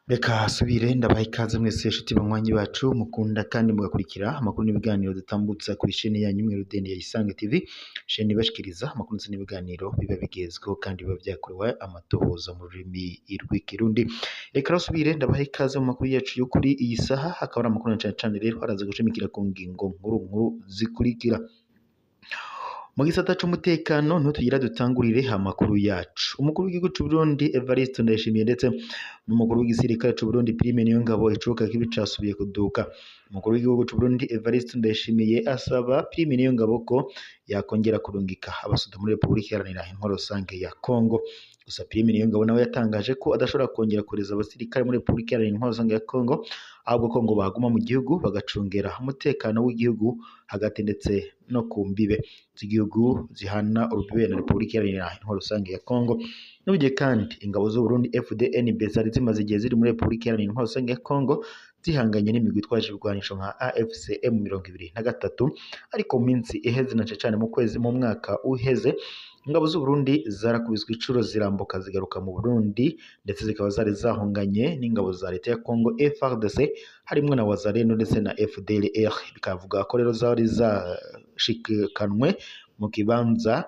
Reka asubire ndabaha ikaze mwese nshuti banywanyi bacu mukunda kandi mugakurikira amakuru n'ibiganiro dutambutsa kuri sheni yanyu imwe rudende ya Isange TV, sheni ibashikiriza amakuru ndetse n'ibiganiro biba bigezweho kandi biba vyakorewe amatohoza mu rurimi rw'ikirundi. Reka rasubire ndabaha ikaze mu makuru yacu yo kuri iyi saha, hakaba ari amakuru na cane cane rero araza gushimikira ku ngingo nkuru nkuru zikurikira. Mu gisata c'umutekano niho tugira dutangurire amakuru yacu. Umukuru w'igihugu c'Uburundi Evariste Ndayishimiye ndetse n'umukuru w'igisirikare c'Uburundi Prime Niyongabo icuka kibi casubiye kuduka. Umukuru w'igihugu c'Uburundi Evariste Ndayishimiye asaba Prime Niyongabo ko yakongera kurungika abasoda muri Repubulika Iharanira Intwaro Rusange ya Kongo. Gusa Prime Niyongabo nawe yatangaje ko adashobora kongera kohereza abasirikare muri Repubulika Iharanira Intwaro Rusange ya Kongo, ahubwo ko ngo baguma mu gihugu bagacungera umutekano w'igihugu hagati ndetse no ku mbibe z'igihugu zihana urubibe na Repubulika Iharanira Intwaro Rusange ya Kongo. N'ubugiye kandi ingabo z'Uburundi FDNB zari zimaze igihe ziri muri Repubulika Iharanira Intwaro Rusange ya Kongo zihanganye n'imigwi itwaje ibigwanisho nka AFC M23, ariko mu minsi iheze na cane cane mu kwezi mu mwaka uheze ingabo z'Uburundi zarakubiswe incuro zirambuka zigaruka mu Burundi, ndetse zikaba zari zahunganye n'ingabo za leta ya Kongo FARDC harimwo na Wazalendo ndetse na FDLR. Bikavuga ko rero zari zashikanwe mu kibanza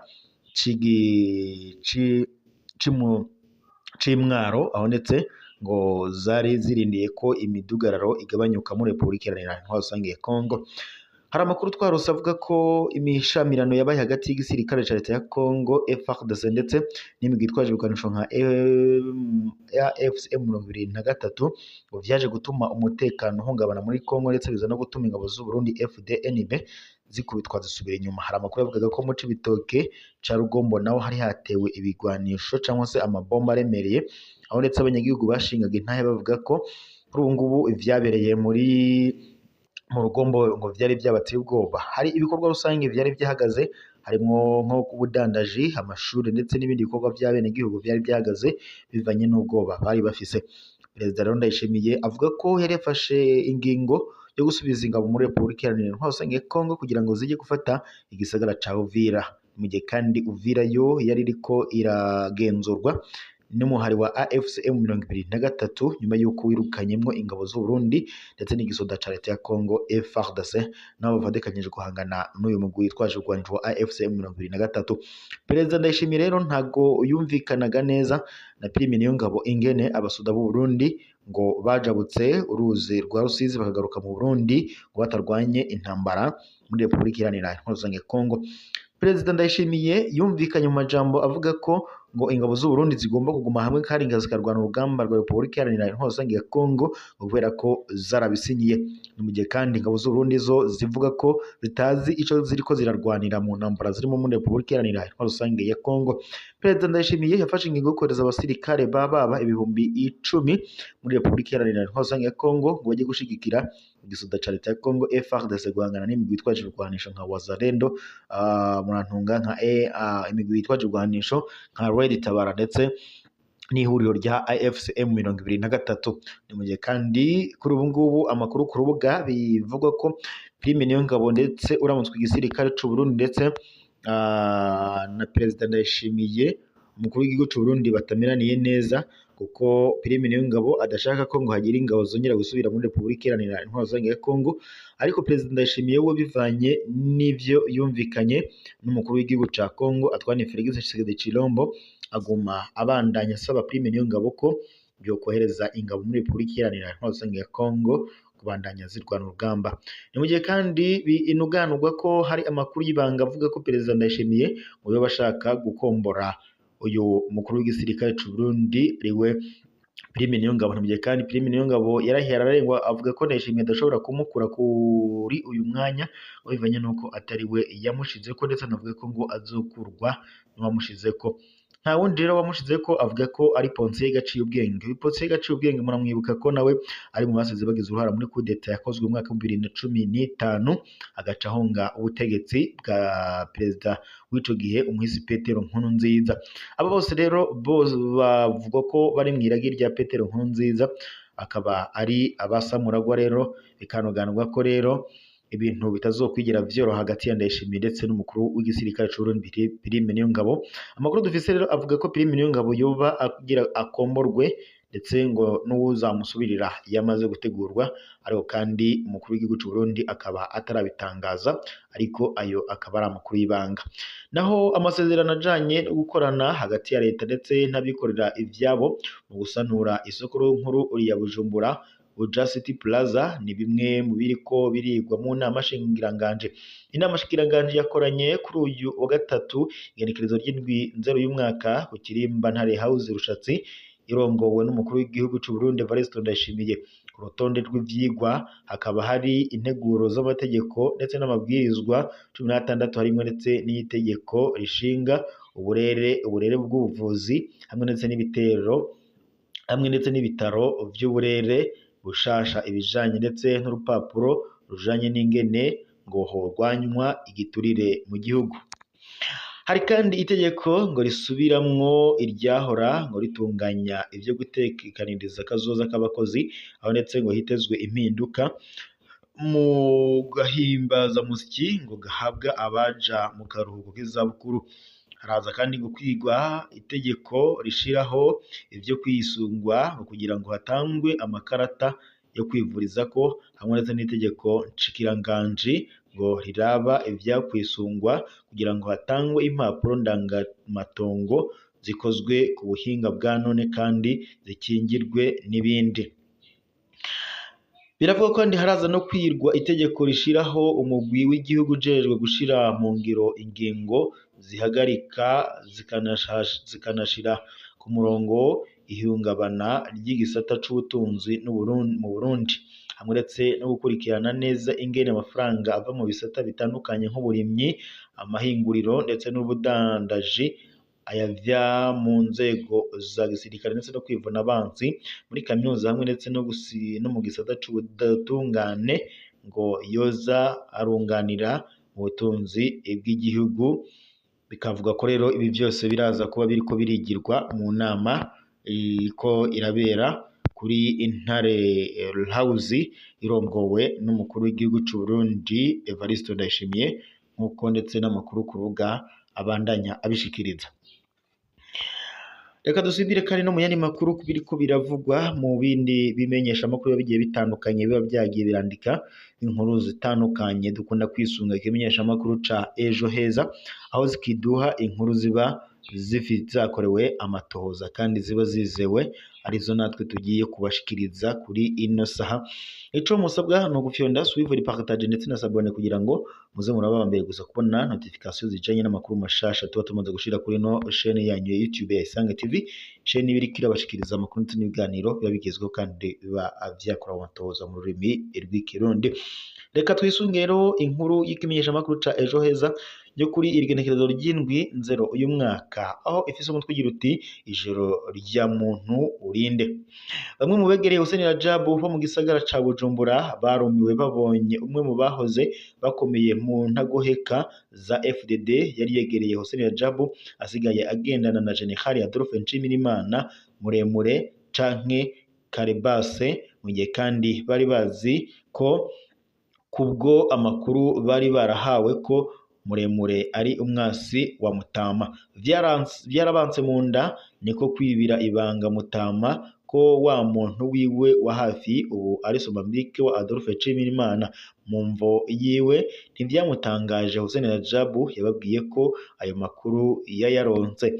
c'Imwaro, aho ndetse ngo zari zirindiye ko imidugararo igabanyuka muri Repubulika Iharanira Intwaro Rusange ya Kongo. Hari amakuru twarose avuga ko imishamirano yabaye hagati y'igisirikare ca leta ya Kongo FARDC ndetse n'imigwi itwaje ibigwanisho nka AFC M23 ngo vyaje gutuma umutekano uhungabana muri Kongo, ndetse biza no gutuma ingabo z'Uburundi FDNB zikubitwa zisubira inyuma. Hari amakuru yavugaga ko mu Cibitoke ca Rugombo naho hari hatewe ibigwanisho cyangwa se amabomba aremereye, aho ndetse abanyagihugu bashingaga intahe bavuga ko kuri ubu ngubu ivyabereye muri mu Rugombo ngo vyari vyabateye ubwoba. Hari ibikorwa rusange vyari vyahagaze, harimwo nko ubudandaji, amashuri ndetse n'ibindi bikorwa vy'abenegihugu vyari vyahagaze bivanye n'ubwoba bari bafise. Perezida rero Ndayishimiye avuga ko yari yafashe ingingo yo gusubiza ingabo muri Repubulika Iharanira Intwaro Rusange ya Kongo kugira ngo zijye gufata igisagara ca Uvira. Mu gihe kandi Uvira yo yari iriko iragenzurwa n'umuhari wa AFC M23 nyuma y'uko wirukanyemwo ingabo z'Uburundi ndetse n'igisoda ca leta ya Kongo FARDC, nabo bavatikanyije guhangana n'uyu mugwi witwaje urwaniro wa AFC M23. Perezida Ndayishimiye rero ntago yumvikanaga neza na Prime Niyongabo ingene abasoda b'u Burundi ngo bajabutse uruzi rwa Rusizi bakagaruka mu Burundi ngo batarwanye intambara muri Repubulika Iharanira Intwaro Rusange ya Kongo. Perezida Ndayishimiye yumvikanye mu majambo avuga ko ngo ingabo z'Uburundi zigomba kuguma hamwe kandi zikarwana urugamba rwa Repubulika Iharanira Intwaro Rusange ya Kongo ngo kubera ko zarabisinyiye. Ni mu gihe kandi ingabo z'Uburundi zo zivuga ko zitazi ico ziriko zirarwanira mu ntambara zirimo muri Repubulika Iharanira Intwaro Rusange ya Kongo. Perezida Ndayishimiye yafashe ingingo yo kohereza abasirikare bababa 10,000 muri Repubulika Iharanira Intwaro Rusange ya Kongo ngo bajye gushigikira igisoda ca leta ya Kongo FARDC guhangana n'imigwi itwaje ibigwanisho nka Wazalendo, murantunga nka imigwi yitwaje ibigwanisho nka Red Tabara ndetse n'ihuriro rya AFC M23. Ni mu gihe kandi kuri ubu ngubu amakuru ku rubuga bivugwa ko Prime Niyongabo ndetse uramutswe igisirikare c'u Burundi ndetse na Perezida Ndayishimiye umukuru w'igihugu c'u Burundi batameraniye neza, kuko Prime Niyongabo adashaka ko ngo hagire ingabo zongera gusubira muri Repubulika Iharanira Intwaro Rusange ya Kongo, ariko Perezida Ndayishimiye we bivanye n'ivyo yumvikanye n'umukuru w'igihugu ca Kongo Antoine Felix Tshisekedi Tshilombo, aguma abandanya asaba Prime Niyongabo ko yokohereza ingabo muri Repubulika Iharanira Intwaro Rusange ya Kongo kubandanya zirwana urugamba. Ni mu gihe kandi binuganurwa ko hari amakuru y'ibanga avuga ko Perezida Ndayishimiye ngo yoba ashaka gukombora uyu mukuru w'igisirikare c'u Burundi ariwe Prime Niyongabo. Mu gihe kandi Prime Niyongabo yarahiye ararengwa avuga ko Ndayishimiye adashobora kumukura kuri uyu mwanya bivanye n'uko atari we yamushizeko, ndetse anavuga ko ngo azokurwa n'uwamushizeko. Nta wundi rero wamushizeko, avuga ko ari Ponsier Gaciyubwenge. Uyu Ponsier Gaciyubwenge muramwibuka ko nawe ari mu basize bagize uruhara muri kudeta yakozwe mu mwaka wa 2015, agaca ahunga ubutegetsi bwa perezida w'ico gihe umuhisi Petero Nkurunziza. Aba bose rero bose bavuga ko bari mw'iragi rya Petero Nkurunziza, akaba ari abasamuragwa rero, bikanoganwa ko rero ibintu bitazokwigira vyoroha hagati ya Ndayishimiye ndetse n'umukuru w'igisirikare c'u Burundi Prime Niyongabo. Amakuru dufise rero avuga ko Prime Niyongabo yoba agira akomborwe, ndetse ngo n'uwuzamusubirira yamaze gutegurwa, ariko kandi umukuru w'igihugu c'u Burundi akaba atarabitangaza, ariko ayo akaba ari amakuru y'ibanga. Naho amasezerano ajanye no gukorana hagati ya leta ndetse n'abikorera ivyabo mu gusanura isoko nkuru ya Bujumbura Buja City Plaza ni bimwe mu biriko birigwa mu nama shingiranganje. Inama shingiranganje yakoranye kuri uyu wa gatatu igenekerezo ry'indwi nzero y'umwaka ku Kirimba Ntare House Rushatsi, irongowe n'umukuru w'igihugu c'u Burundi Evariste Ndayishimiye. Ku rutonde rw'ivyigwa hakaba hari integuro z'amategeko ndetse n'amabwirizwa 16, harimwo ndetse n'itegeko rishinga uburere bw'ubuvuzi hamwe ndetse n'ibitero hamwe ndetse n'ibitaro vy'uburere bushasha, ibijanye ndetse n'urupapuro rujanye n'ingene ngo horwanywa igiturire mu gihugu. Hari kandi itegeko ngo risubiramwo iryahora ngo ritunganya ivyo gutekaniriza kazoza k'abakozi, aho ndetse ngo hitezwe impinduka mu gahimbazamusyi ngo gahabwa abaja mu karuhuko k'izabukuru. Haraza kandi ngo kwigwa itegeko rishiraho ivyo kwisungwa kugira ngo hatangwe amakarata yo kwivurizako, hamwe ndetse n'itegeko nshikiranganji ngo riraba ivyakwisungwa kugira ngo hatangwe impapuro ndangamatongo zikozwe ku buhinga bwa none kandi zikingirwe n'ibindi. Biravugwa kandi haraza no kwirwa itegeko rishiraho umugwi w'igihugu ujejwe gushira mu ngiro ingingo zihagarika zikanashira ku murongo ihungabana ry'igisata c'ubutunzi mu Burundi, hamwe ndetse no gukurikirana neza ingene amafaranga ava mu bisata bitandukanye nk'uburimyi, amahinguriro ndetse n'ubudandaji ayavya mu nzego za gisirikare ndetse no kwivuna abansi muri kaminuza hamwe ndetse no mu gisata c'ubutungane ngo yoza arunganira mu butunzi bw'igihugu. Bikavuga ko rero ibi vyose biraza kuba biriko birigirwa mu nama iriko irabera kuri Intare House irongowe n'umukuru w'igihugu c'u Burundi Evariste Ndayishimiye, nk'uko ndetse n'amakuru ku rubuga abandanya abishikiriza. Reka dusubire kandi no mu yandi makuru biriko biravugwa mu bindi bimenyesha amakuru bigiye bitandukanye biba vyagiye birandika inkuru zitandukanye. Dukunda kwisunga ikimenyesha amakuru ca Ejo Heza, aho zikiduha inkuru ziba zakorewe amatohoza kandi ziba zizewe, arizo natwe tugiye kubashikiriza kuri ino saha. Ico musabwa ni ugufyonda suivre, partage ndetse na s'abonner kugira ngo muze muraba mbere gusa kubona notification zijanye n'amakuru mashasha tuba tumaze gushira kuri ino chaîne yanyu ya YouTube ya Isange TV, chaîne iba iriko irabashikiriza amakuru ndetse n'ibiganiro biba bigezweho kandi biba vyakorewe amatohoza mu rurimi rw'ikirundi. Reka twisunge rero inkuru y'ikimenyeshamakuru ca Ejo Heza yo kuri iri genekerezo ry'indwi nzero uyu mwaka, aho ifise umutwe ugira uti ijoro rya muntu urinde. Bamwe mu begereye Hussein Rajab bo mu gisagara ca Bujumbura barumiwe babonye umwe mu bahoze bakomeye mu ntagoheka za FDD yari yegereye Hussein Rajab asigaye agendana na General Adolphe Nshimirimana muremure canke Karebase, mu gihe kandi bari bazi ko kubwo amakuru bari barahawe ko muremure ari umwasi wa Mutama. Vyarabanse mu nda niko kwibira ibanga Mutama ko wa muntu wiwe wa hafi ubu ari Somambike wa Adolphe Nshimirimana. Mu mvo yiwe ntivyamutangaje, Hussein Rajab yababwiye ko ayo makuru yayaronse.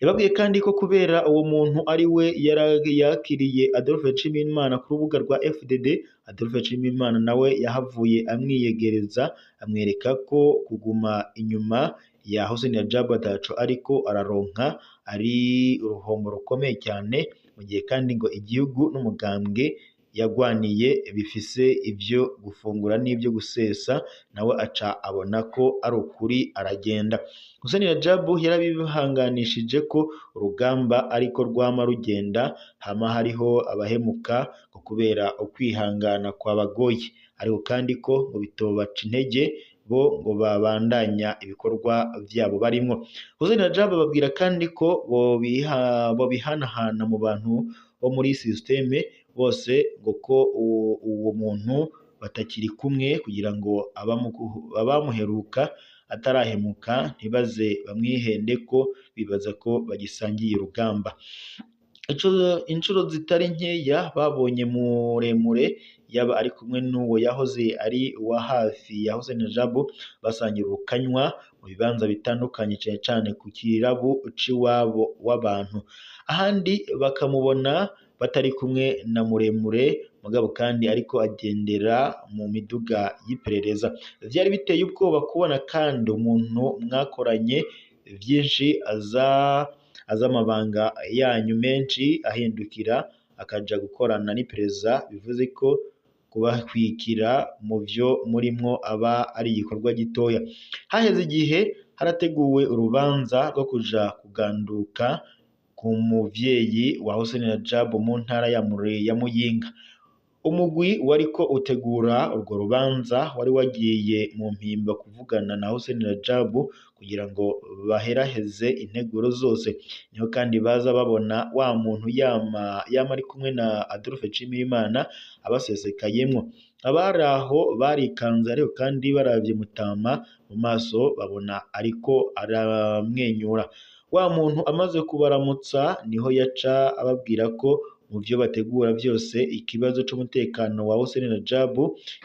Yababwiye kandi ko kubera uwo muntu ari we yakiriye Adolphe Nshimirimana ku rubuga rwa FDD, Adolphe Nshimirimana nawe yahavuye amwiyegereza amwereka ko kuguma inyuma ya Hussein Rajab ataco ariko araronka ari uruhombo rukomeye cyane, mu gihe kandi ngo igihugu n'umugambwe yagwaniye bifise ivyo gufungura n'ivyo gusesa, nawe aca abona ko ari ukuri aragenda. Hussein Rajab yarabihanganishije ko urugamba ariko rwama rugenda, hama hariho abahemuka ngo kubera ukwihangana kwabagoye, ariko kandi ko ngo bitobaca intege bo ngo babandanya ibikorwa vyabo barimwo. Hussein Rajab ababwira kandi ko bobihanahana mu bantu bo muri systeme bose, ngo ko uwo muntu batakiri kumwe kugira ngo abamuheruka atarahemuka ntibaze bamwihende ko bibaza ko bagisangiye urugamba. Inshuro zitari nkeya babonye Muremure yaba ari kumwe n'uwo yahoze ari uwa hafi ya Hussein Rajab basangira urukanywa mu bibanza bitandukanye, cane cane ku kirabu c'iwabo w'abantu, ahandi bakamubona batari kumwe na Muremure mugabo kandi ariko agendera mu miduga y'iperereza. Vyari biteye ubwoba kubona kandi umuntu mwakoranye vyinshi aza amabanga yanyu menshi ahindukira akaja gukorana n'iperereza, bivuze ko kubakwikira mu vyo murimwo aba ari igikorwa gitoya. Haheze igihe harateguwe urubanza rwo kuja kuganduka ku muvyeyi wa Hussein Rajab mu ntara ya Muyinga. Umugwi wariko utegura urwo rubanza wari wagiye mu Mpimba kuvugana na Hussein Rajab kugira ngo baheraheze integuro zose. Niho kandi baza babona wa muntu yama ari kumwe na Adolphe Nshimirimana abasesekayemwo. Abari aho barikanze ariko kandi baravye Mutama mu maso babona ariko aramwenyura. Wa muntu amaze kubaramutsa niho yaca ababwira ko mu vyo bategura vyose ikibazo c'umutekano wa Hussein Rajab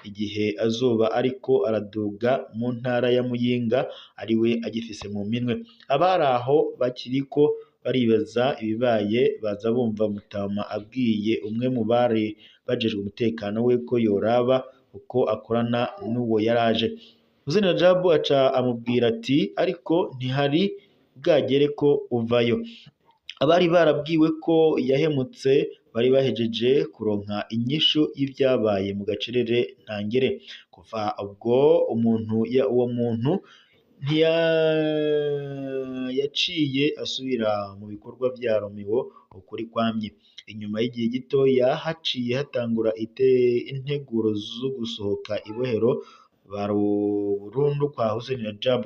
igihe azoba ariko araduga mu ntara ya Muyinga ariwe agifise mu minwe. Abari aho bakiriko baribaza ibibaye baza bumva Mutama abwiye umwe mu bari bajejwe umutekano we ko yoraba uko akorana n'uwo yaraje. Hussein Rajab aca amubwira ati ariko ntihari bwagere ko uvayo. Abari barabwiwe ko yahemutse bari bahejeje kuronka inyishu y'ivyabaye mu gacerere ntangere. Kuva ubwo uwo muntu yaciye asubira mu bikorwa vya Romeo ukuri kwamye. Inyuma y'igihe gitoya haciye hatangura integuro zo gusohoka ibohero burundu kwa Hussein Rajab.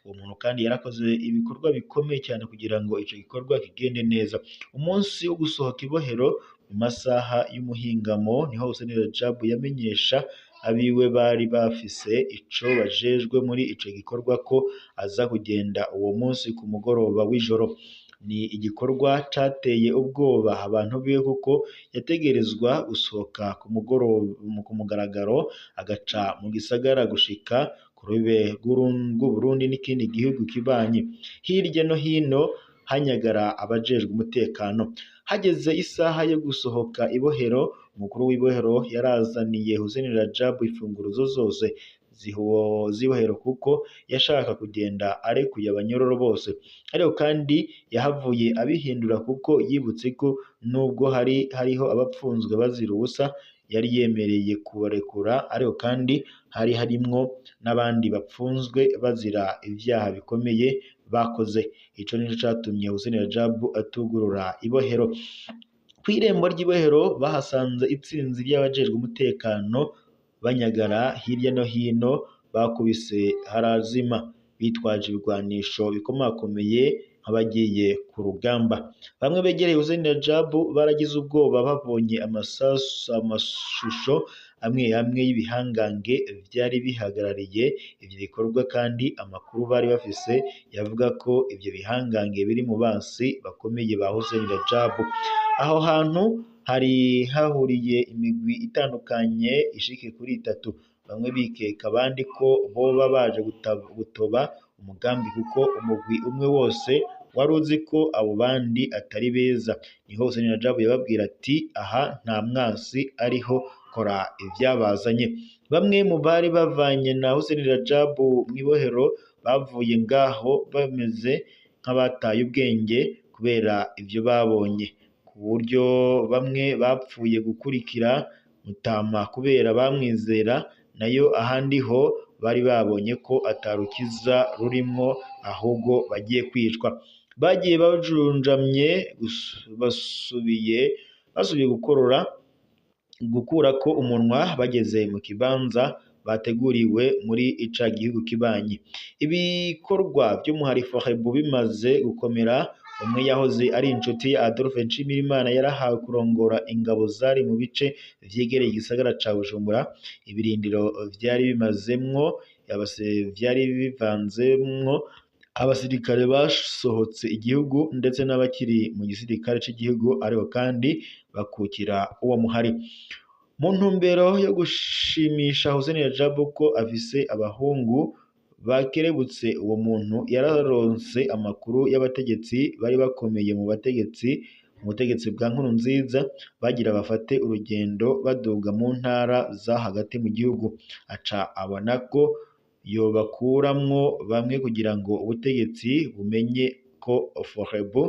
Uwo muntu kandi yarakoze ibikorwa bikomeye cyane kugira ngo ico gikorwa kigende neza. Umunsi wo gusohoka ibohero mu masaha y'umuhingamo niho Hussein Rajab yamenyesha abiwe bari bafise ico bajejwe muri ico gikorwa ko aza kugenda uwo munsi ku mugoroba w'ijoro. Ni igikorwa cateye ubwoba abantu biwe kuko yategerezwa gusohoka ku mugaragaro agaca mu gisagara gushika ku rube rw'Uburundi n'ikindi gihugu kibanyi. Hirya no hino hanyagara abajejwe umutekano. Hageze isaha yo gusohoka ibohero, umukuru w'ibohero yarazaniye Hussein Rajab imfunguruzo zose z'ibohero kuko yashaka kugenda arekuye abanyororo bose. Ariko kandi yahavuye abihindura kuko yibutse ko nubwo hariho abapfunzwe bazira ubusa yari yemereye kubarekura, ariko kandi hari harimwo n'abandi bapfunzwe bazira ivyaha bikomeye bakoze. Ico nico catumye Hussein Rajab atugurura ibohero. Kw'irembo ry'ibohero bahasanze itsinzi ry'abajejwe umutekano banyagara hirya no hino, bakubise harazima bitwaje ibigwanisho bikomakomeye nk'abagiye ku rugamba. Bamwe begereye Hussein Rajab baragize ubwoba babonye amashusho amwe amwe y'ibihangange vyari bihagarariye ivyo bikorwa, kandi amakuru bari bafise yavuga ko ivyo bihangange biri mu bansi bakomeye ba Hussein Rajab. Aho hantu hari hahuriye imigwi itandukanye ishika kuri itatu, bamwe bikeka abandi ko boba baje gutoba umugambi kuko umugwi umwe wose wari uzi ko abo bandi atari beza. Niho Hussein Rajab yababwira ati aha nta mwansi ariho, kora ivyabazanye. Bamwe mu bari bavanye na Hussein Rajab mw'ibohero bavuye ngaho bameze nk'abataye ubwenge kubera ivyo babonye, ku buryo bamwe bapfuye gukurikira Mutama kubera bamwizera, nayo ahandi ho bari babonye ko atarukiza rurimwo ahubwo bagiye kwicwa. Bagiye bajunjamye basubiye gukurako umunwa bageze mu kibanza bateguriwe muri ica gihugu kibanyi. Ibikorwa vy'umuhari Forebu bimaze gukomera, Umwe yahoze ari inshuti ya Adolphe Nshimirimana yarahawe kurongora ingabo zari mu bice vyegereye igisagara ca Bujumbura. Ibirindiro vyari bimazemwo vyari bivanzemwo abasirikare basohotse igihugu ndetse n'abakiri mu gisirikare c'igihugu, ariko kandi bakukira uwo muhari. Mu ntumbero yo gushimisha Hussein Rajabu ko afise abahungu bakerebutse, uwo muntu yararonse amakuru y'abategetsi bari bakomeye mu bategetsi mu butegetsi bwa Nkurunziza bagira bafate urugendo baduga mu ntara za hagati mu gihugu, aca abona ko yobakuramwo bamwe kugira ngo ubutegetsi bumenye ko Forebu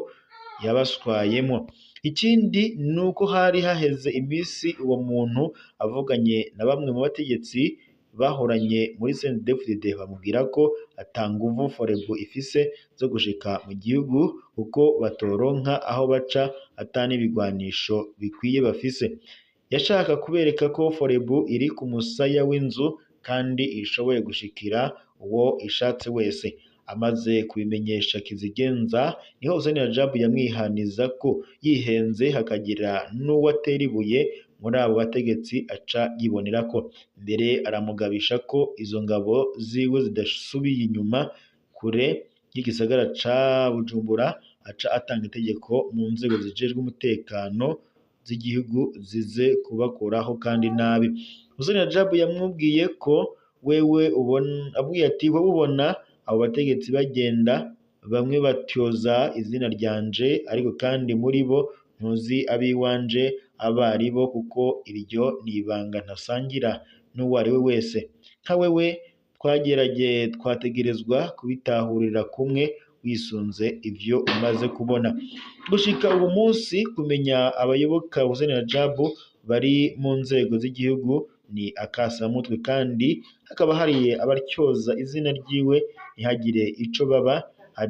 yabaswayemwo. Ikindi nuko hari haheze imisi uwo muntu avuganye na bamwe mu bategetsi bahoranye muri CNDD-FDD, bamubwira ko ata nguvu Forebu ifise zo gushika mu gihugu kuko batoronka aho baca ata n'ibigwanisho bikwiye bafise. Yashaka kubereka ko Forebu iri ku musaya w'inzu kandi ishoboye gushikira uwo ishatse wese. Amaze kubimenyesha Kizigenza, niho Hussein Rajabu yamwihaniza ko yihenze hakagira n'uwo atera ibuye muri abo bategetsi aca yibonerako. Mbere aramugabisha ko izo ngabo ziwe zidasubiye inyuma kure y'igisagara ca Bujumbura, aca atanga itegeko mu nzego zijejwe umutekano z'igihugu zize kubakuraho kandi nabi. Hussein Rajabu yamubwiye ko wewe ubona, abwiye ati wewe ubona abo bategetsi bagenda bamwe batyoza izina ryanje, ariko kandi muri bo ntuzi abiwanje abaribo, kuko iryo ni ibanga ntasangira n'uwo ari we wese. Nka wewe twategerezwa kubitahurira kumwe wisunze ivyo umaze kubona. Gushika ubu munsi kumenya abayoboka Hussein Rajabu bari mu nzego z'igihugu ni akasamutwe, kandi hakaba hari abatyoza izina ryiwe ntihagire ico baba,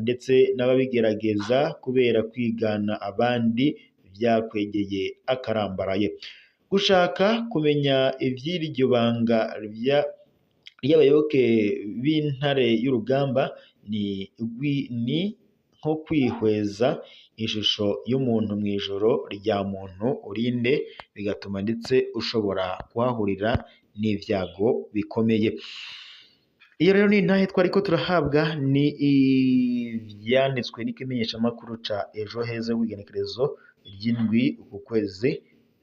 ndetse n'ababigerageza kubera kwigana abandi vyakwegeye akarambaraye. Gushaka kumenya ivy'iryo banga ry'abayoboke b'intare y'urugamba ni nko kwihweza ishusho y'umuntu mw'ijoro rya muntu urinde, bigatuma ndetse ushobora kuhahurira n'ivyago bikomeye. Iyo rero ni intahe twariko turahabwa, ni ivyanditswe n'ikimenyeshamakuru ca Ejo Heza w'igenekerezo ry'indwi uku kwezi.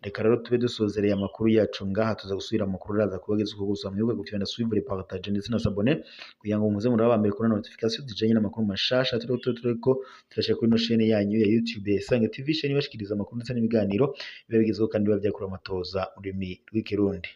Reka rero tube dusozereye amakuru yacu ngaha, tuza gusubira amakuru araza kubagezako. Gusa mwibuke gufyonda suivre, partage ndetse na s'abonner kugira ngo muze murabe aba mbere kubona notification zijanye n'amakuru mashasha turiko turashira kuri ino chaîne yanyu ya YouTube Isange TV, chaîne ibashikiriza amakuru ndetse n'ibiganiro biba bigezweho kandi biba vyakorewe amatohoza mu rurimi rw'ikirundi.